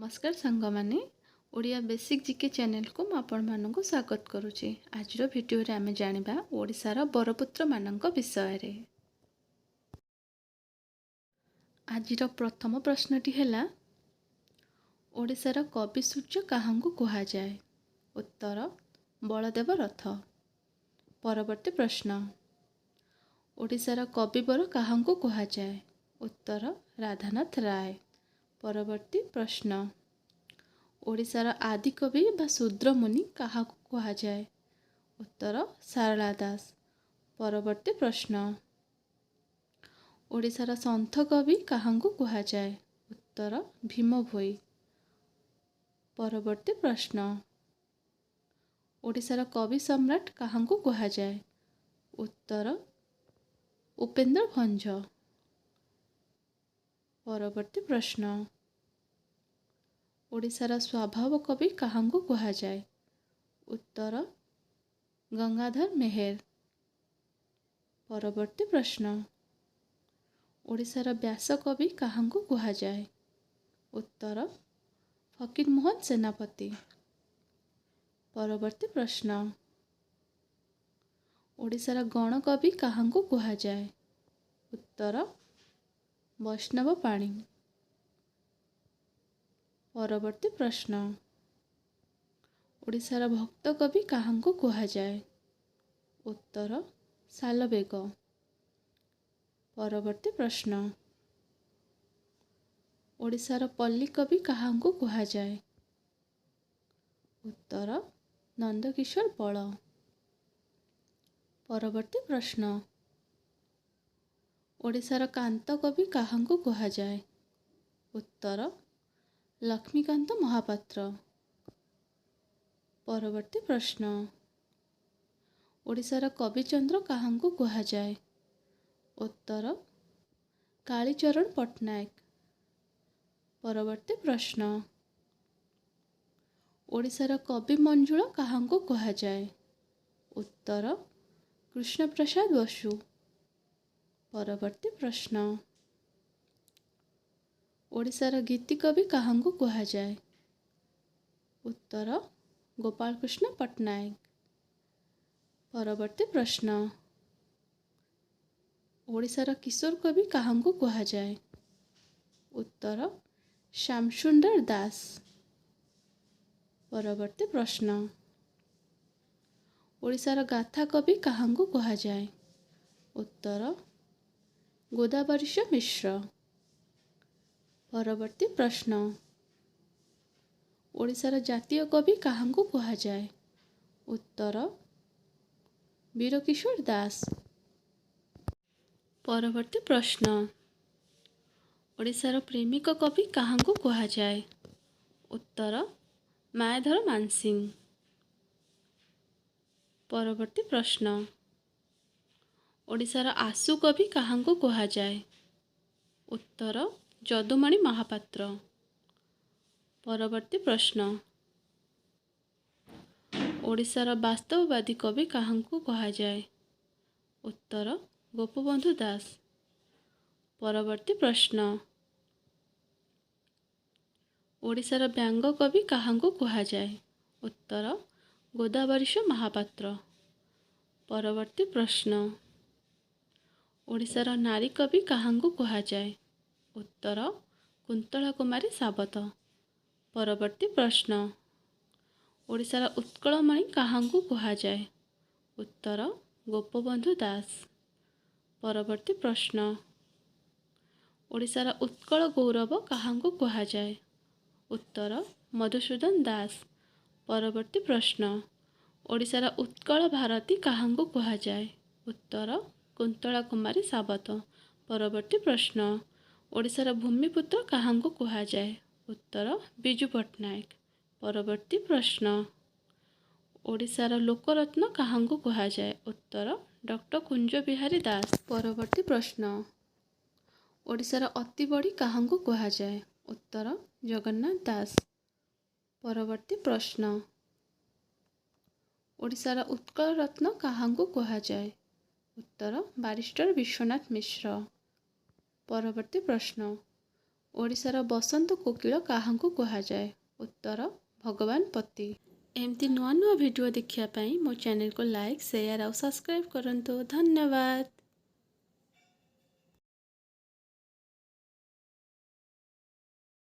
ନମସ୍କାର ସାଙ୍ଗମାନେ, Odia basic GK ଚ୍ୟାନେଲକୁ ମୁଁ ଆପଣମାନଙ୍କୁ ସ୍ୱାଗତ କରୁଛି। ଆଜିର ଭିଡ଼ିଓରେ ଆମେ ଜାଣିବା ଓଡ଼ିଶାର ବରପୁତ୍ରମାନଙ୍କ ବିଷୟରେ। ଆଜିର ପ୍ରଥମ ପ୍ରଶ୍ନଟି ହେଲା, ଓଡ଼ିଶାର କବି ସୂର୍ଯ୍ୟ କାହାଙ୍କୁ କୁହାଯାଏ? ଉତ୍ତର ବଳଦେବ ରଥ। ପରବର୍ତ୍ତୀ ପ୍ରଶ୍ନ, ଓଡ଼ିଶାର କବିବର କାହାଙ୍କୁ କୁହାଯାଏ? ଉତ୍ତର ରାଧାନାଥ ରାୟ। ପରବର୍ତ୍ତୀ ପ୍ରଶ୍ନ, ଓଡ଼ିଶାର ଆଦିକବି ବା ଶୂଦ୍ରମୁନି କାହାକୁ କୁହାଯାଏ? ଉତ୍ତର ସାରଳା ଦାସ। ପରବର୍ତ୍ତୀ ପ୍ରଶ୍ନ, ଓଡ଼ିଶାର ସନ୍ଥ କବି କାହାଙ୍କୁ କୁହାଯାଏ? ଉତ୍ତର ଭୀମ ଭୋଇ। ପରବର୍ତ୍ତୀ ପ୍ରଶ୍ନ, ଓଡ଼ିଶାର କବି ସମ୍ରାଟ କାହାଙ୍କୁ କୁହାଯାଏ? ଉତ୍ତର ଉପେନ୍ଦ୍ର ଭଞ୍ଜ। ପରବର୍ତ୍ତୀ ପ୍ରଶ୍ନ, ଓଡ଼ିଶାର ସ୍ୱଭାବ କବି କାହାଙ୍କୁ କୁହାଯାଏ? ଉତ୍ତର ଗଙ୍ଗାଧର ମେହେର। ପରବର୍ତ୍ତୀ ପ୍ରଶ୍ନ, ଓଡ଼ିଶାର ବ୍ୟାସକବି କାହାଙ୍କୁ କୁହାଯାଏ? ଉତ୍ତର ଫକୀରମୋହନ ସେନାପତି। ପରବର୍ତ୍ତୀ ପ୍ରଶ୍ନ, ଓଡ଼ିଶାର ଗଣକବି କାହାଙ୍କୁ କୁହାଯାଏ? ଉତ୍ତର ବୈଷ୍ଣବ ପାଣି। ପରବର୍ତ୍ତୀ ପ୍ରଶ୍ନ, ଓଡ଼ିଶାର ଭକ୍ତ କବି କାହାଙ୍କୁ କୁହାଯାଏ? ଉତ୍ତର ସାଲବେଗ। ପରବର୍ତ୍ତୀ ପ୍ରଶ୍ନ, ଓଡ଼ିଶାର ପଲ୍ଲୀ କବି କାହାଙ୍କୁ କୁହାଯାଏ? ଉତ୍ତର ନନ୍ଦକିଶୋର ବଳ। ପରବର୍ତ୍ତୀ ପ୍ରଶ୍ନ, ଓଡ଼ିଶାର କାନ୍ତ କବି କାହାଙ୍କୁ କୁହାଯାଏ? ଉତ୍ତର ଲକ୍ଷ୍ମୀକାନ୍ତ ମହାପାତ୍ର। ପରବର୍ତ୍ତୀ ପ୍ରଶ୍ନ, ଓଡ଼ିଶାର କବିଚନ୍ଦ୍ର କାହାଙ୍କୁ କୁହାଯାଏ? ଉତ୍ତର କାଳୀଚରଣ ପଟ୍ଟନାୟକ। ପରବର୍ତ୍ତୀ ପ୍ରଶ୍ନ, ଓଡ଼ିଶାର କବି ମଞ୍ଜୁଳ କାହାଙ୍କୁ କୁହାଯାଏ? ଉତ୍ତର କୃଷ୍ଣପ୍ରସାଦ ବସୁ। ପରବର୍ତ୍ତୀ ପ୍ରଶ୍ନ, ଓଡ଼ିଶାର ଗୀତିକବି କାହାଙ୍କୁ କୁହାଯାଏ? ଉତ୍ତର ଗୋପାଳକୃଷ୍ଣ ପଟ୍ଟନାୟକ। ପରବର୍ତ୍ତୀ ପ୍ରଶ୍ନ, ଓଡ଼ିଶାର କିଶୋର କବି କାହାଙ୍କୁ କୁହାଯାଏ? ଉତ୍ତର ଶ୍ୟାମସୁନ୍ଦର ଦାସ। ପରବର୍ତ୍ତୀ ପ୍ରଶ୍ନ, ଓଡ଼ିଶାର ଗାଥା କବି କାହାଙ୍କୁ କୁହାଯାଏ? ଉତ୍ତର ଗୋଦାବରୀଶ ମିଶ୍ର। ପରବର୍ତ୍ତୀ ପ୍ରଶ୍ନ, ଓଡ଼ିଶାର ଜାତୀୟ କବି କାହାଙ୍କୁ କୁହାଯାଏ? ଉତ୍ତର ବୀରକିଶୋର ଦାସ। ପରବର୍ତ୍ତୀ ପ୍ରଶ୍ନ, ଓଡ଼ିଶାର ପ୍ରେମିକ କବି କାହାଙ୍କୁ କୁହାଯାଏ? ଉତ୍ତର ମାୟାଧର ମାନସିଂହ। ପରବର୍ତ୍ତୀ ପ୍ରଶ୍ନ, ଓଡ଼ିଶାର ଆଶୁ କବି କାହାଙ୍କୁ କୁହାଯାଏ? ଉତ୍ତର ଯଦୁମଣି ମହାପାତ୍ର। ପରବର୍ତ୍ତୀ ପ୍ରଶ୍ନ, ଓଡ଼ିଶାର ବାସ୍ତବବାଦୀ କବି କାହାଙ୍କୁ କୁହାଯାଏ? ଉତ୍ତର ଗୋପବନ୍ଧୁ ଦାସ। ପରବର୍ତ୍ତୀ ପ୍ରଶ୍ନ, ଓଡ଼ିଶାର ବ୍ୟଙ୍ଗ କବି କାହାଙ୍କୁ କୁହାଯାଏ? ଉତ୍ତର ଗୋଦାବରୀଶ ମହାପାତ୍ର। ପରବର୍ତ୍ତୀ ପ୍ରଶ୍ନ, ଓଡ଼ିଶାର ନାରୀ କବି କାହାଙ୍କୁ କୁହାଯାଏ? ଉତ୍ତର କୁନ୍ତଳା କୁମାରୀ ସାବତ। ପରବର୍ତ୍ତୀ ପ୍ରଶ୍ନ, ଓଡ଼ିଶାର ଉତ୍କଳମଣି କାହାଙ୍କୁ କୁହାଯାଏ? ଉତ୍ତର ଗୋପବନ୍ଧୁ ଦାସ। ପରବର୍ତ୍ତୀ ପ୍ରଶ୍ନ, ଓଡ଼ିଶାର ଉତ୍କଳ ଗୌରବ କାହାଙ୍କୁ କୁହାଯାଏ? ଉତ୍ତର ମଧୁସୂଦନ ଦାସ। ପରବର୍ତ୍ତୀ ପ୍ରଶ୍ନ, ଓଡ଼ିଶାର ଉତ୍କଳ ଭାରତୀ କାହାଙ୍କୁ କୁହାଯାଏ? ଉତ୍ତର କୁନ୍ତଳା କୁମାରୀ ସାବତ। ପରବର୍ତ୍ତୀ ପ୍ରଶ୍ନ, ଓଡ଼ିଶାର ଭୂମିପୁତ୍ର କାହାଙ୍କୁ କୁହାଯାଏ? ଉତ୍ତର ବିଜୁ ପଟ୍ଟନାୟକ। ପରବର୍ତ୍ତୀ ପ୍ରଶ୍ନ, ଓଡ଼ିଶାର ଲୋକରତ୍ନ କାହାଙ୍କୁ କୁହାଯାଏ? ଉତ୍ତର ଡକ୍ଟର କୁଞ୍ଜ ବିହାରୀ ଦାସ। ପରବର୍ତ୍ତୀ ପ୍ରଶ୍ନ, ଓଡ଼ିଶାର ଅତିବଡ଼ି କାହାଙ୍କୁ କୁହାଯାଏ? ଉତ୍ତର ଜଗନ୍ନାଥ ଦାସ। ପରବର୍ତ୍ତୀ ପ୍ରଶ୍ନ, ଓଡ଼ିଶାର ଉତ୍କଳ ରତ୍ନ କାହାଙ୍କୁ କୁହାଯାଏ? ଉତ୍ତର ବାରିଷ୍ଟର ବିଶ୍ୱନାଥ ମିଶ୍ର। ପରବର୍ତ୍ତୀ ପ୍ରଶ୍ନ, ଓଡ଼ିଶାର ବସନ୍ତ କୋକିଳ କାହାଙ୍କୁ କୁହାଯାଏ? ଉତ୍ତର ଭଗବାନ ପତି। ଏମିତି ନୂଆ ନୂଆ ଭିଡ଼ିଓ ଦେଖିବା ପାଇଁ ମୋ ଚ୍ୟାନେଲକୁ ଲାଇକ୍, ସେୟାର ଆଉ ସବସ୍କ୍ରାଇବ୍ କରନ୍ତୁ। ଧନ୍ୟବାଦ।